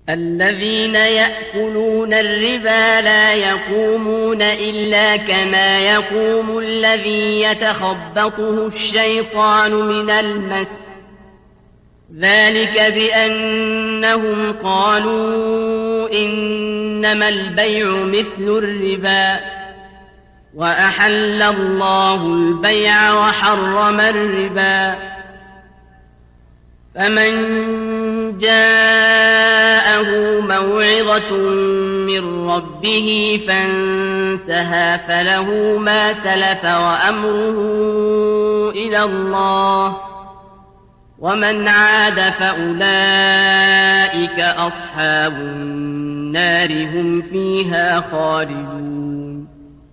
Ellezine ye'kulûne'r-ribâ lâ yekûmûne illâ kemâ yekûmu'l-lezî yetehabbatuhu'ş-şeytânu minel-mess. Zâlike bi'ennehum kâlû innemel-bey'u mislu'r-ribâ. Ve ahallallâhu'l-bey'a ve harrame'r-ribâ. Femen câehu mev'izatun min rabbihi fentehâ felehu mâ selefe ve emruhu ilallâh. Ve men âde feulâike ashabun-nâri hum fîhâ hâlidûn.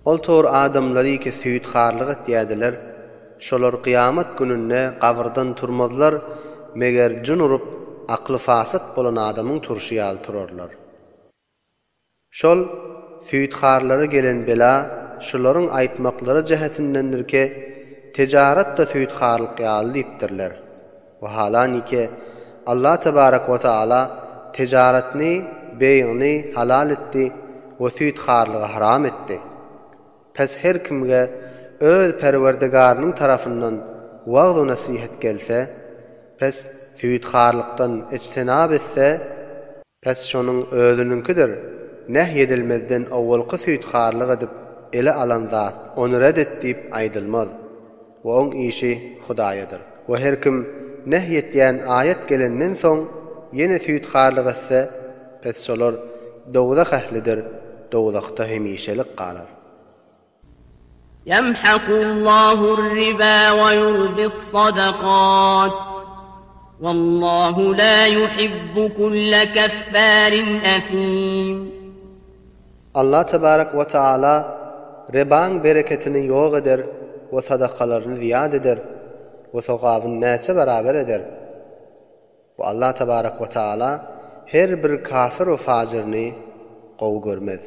Ol tor adamlary ki süýtharlyk etýädiler. Şolar kyýamat gününde gabyrdan turmazlar, meger jyn urup, akly fasyt bolan adamyň turşy ýaly turarlar. Şol süýtharlara gelen bela şularyň aýtmaklary jähetindendir ki, tejarat-da süýtharlyk ýaly diýipdirler. We halanike, Allah tebarek we taala tejaratny, beýgni, halal etdi we süýtharlygy haram etdi. Pes her kimge öz Perwerdigarynyň tarapyndan wagz-u nesihet gelse, pes süýtharlykdan ijtinap etse, pes şonuň özüniňkidir, nehy edilmezden owalky süýtharlyk edip ele alan zat ony red et diýip aýdylmaz we oň işi Hudaýadyr. We her kim nehy etýän aýat gelenden soň ýene süýtharlyk etse, Pes şolar dowzah ählidir, dowzahda hemişelik galar. Ýemhakullahu-r-riba we ýurbis-sadakat. Wallahu la ýuhibbu kulle keffarin esim. Allah tebarek we taala ribaň bereketini ýok eder we sadakalaryny zyýat eder we sogabyny näçe barabar eder. We Allah tebarek we taala her bir kafir we fajyrny gowy görmez.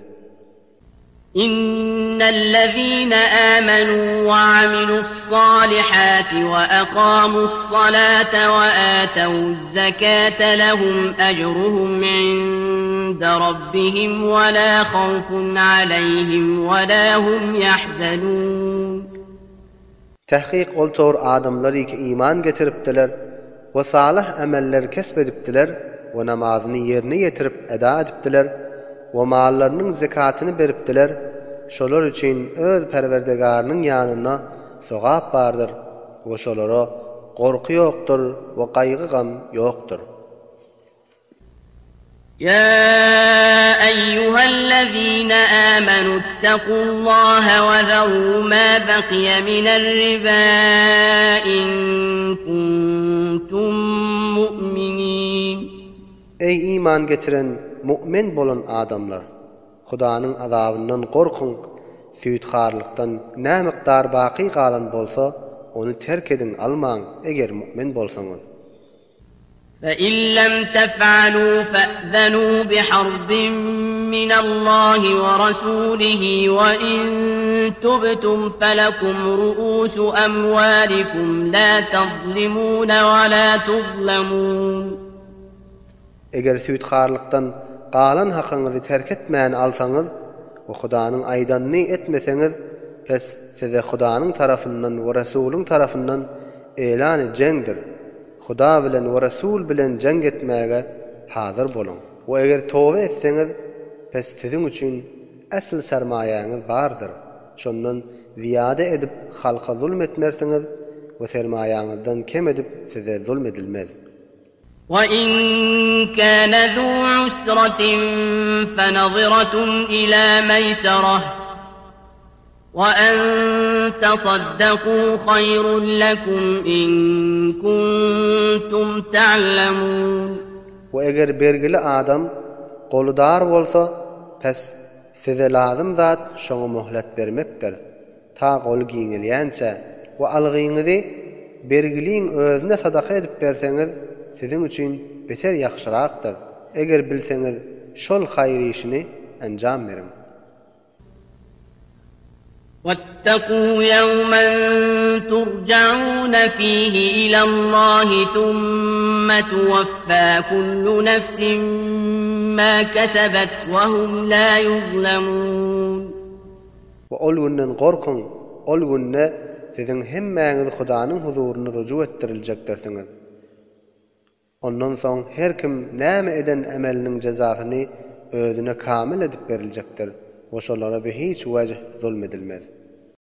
Innellezine âmenû ve amilu's-sâlihâti ve akâmu's-salâte ve âtevuz-zekâte lehum ecruhum inde rabbihim ve lâ havfun aleyhim ve lâ hum yahzenûn. Tahkyk ol tor adamlar ki iman getiripdiler we salyh emeller kesp edipdiler we namazyny ýerine ýetirip eda edipdiler we mallarynyň zekatyny beripdiler, şolar üçin öz Perwerdigarynyň ýanynda sogap bardyr we şolara gorky ýokdur we gaýgy-gam ýokdur. Ýa eýýuhellezine âmenû ittequllâhe we zerû mâ bekiye minerribâ in kuntum mu'minîn. Eý iman getiren mu'min bolan adamlar! Hudanyň azabyndan gorkuň, süýtharlykdan nä mukdar baky galan bolsa, ony terk ediň almaň, eger mu'min bolsaňyz. فَإِن لَّمْ تَفْعَلُوا فَأْذَنُوا بِحَرْبٍ مِّنَ اللَّهِ وَرَسُولِهِ وَإِن تُبْتُمْ فَلَكُمْ رُءُوسُ أَمْوَالِكُمْ لَا تَظْلِمُونَ وَلَا تُظْلَمُونَ. Eger süýtharlykdan galan hakyňyzy terk etmän alsaňyz we Hudanyň aýdanyny etmeseňiz, pes size Hudanyň tarapyndan we Resulyň tarapyndan elany jeňdir. Huda bilen we Resul bilen jeň etmäge hazyr boluň. We eger toba etseňiz, pes siziň üçin esl sermaýaňyz bardyr, şondan zyýada edip halka zulm etmersiňiz we sermaýaňyzdan kem edip size zulm edilmez. وَإِن كَانَ ذُو عُسْرَةٍ فَنَظِرَةٌ إِلَى مَيْسَرَةٍ وَأَن تَصَدَّقُوا خَيْرٌ لَكُمْ إِن كُنتُمْ تَعْلَمُونَ. We eger bergili adam goly dar bolsa, pes, size lazym zat şoňa möhlet bermekdir, ta goly giňelýänçä, we algyňyzy bergiliň özüne sadaka edip berseňiz, siziň üçin beter ýagşyrakdyr, eger bilseňiz, şol haýyr işini enjam beriň. وَاتَّقُوا يَوْمًا تُرْجَعُونَ فِيهِ إِلَى اللَّهِ ثُمَّ تُوَفَّى كُلُّ نَفْسٍ. ما كسبت وهم لا يظلمون. We ol günden gorkuň, ol günde siziň hemmäňiz Hudanyň huzuryna rujuk etdiriljekdirsiňiz. Ondan soň her kim näme eden ämeliniň jezasyny özüne kamil edip beriljekdir we şolara bi hiç wejh zulm edilmez.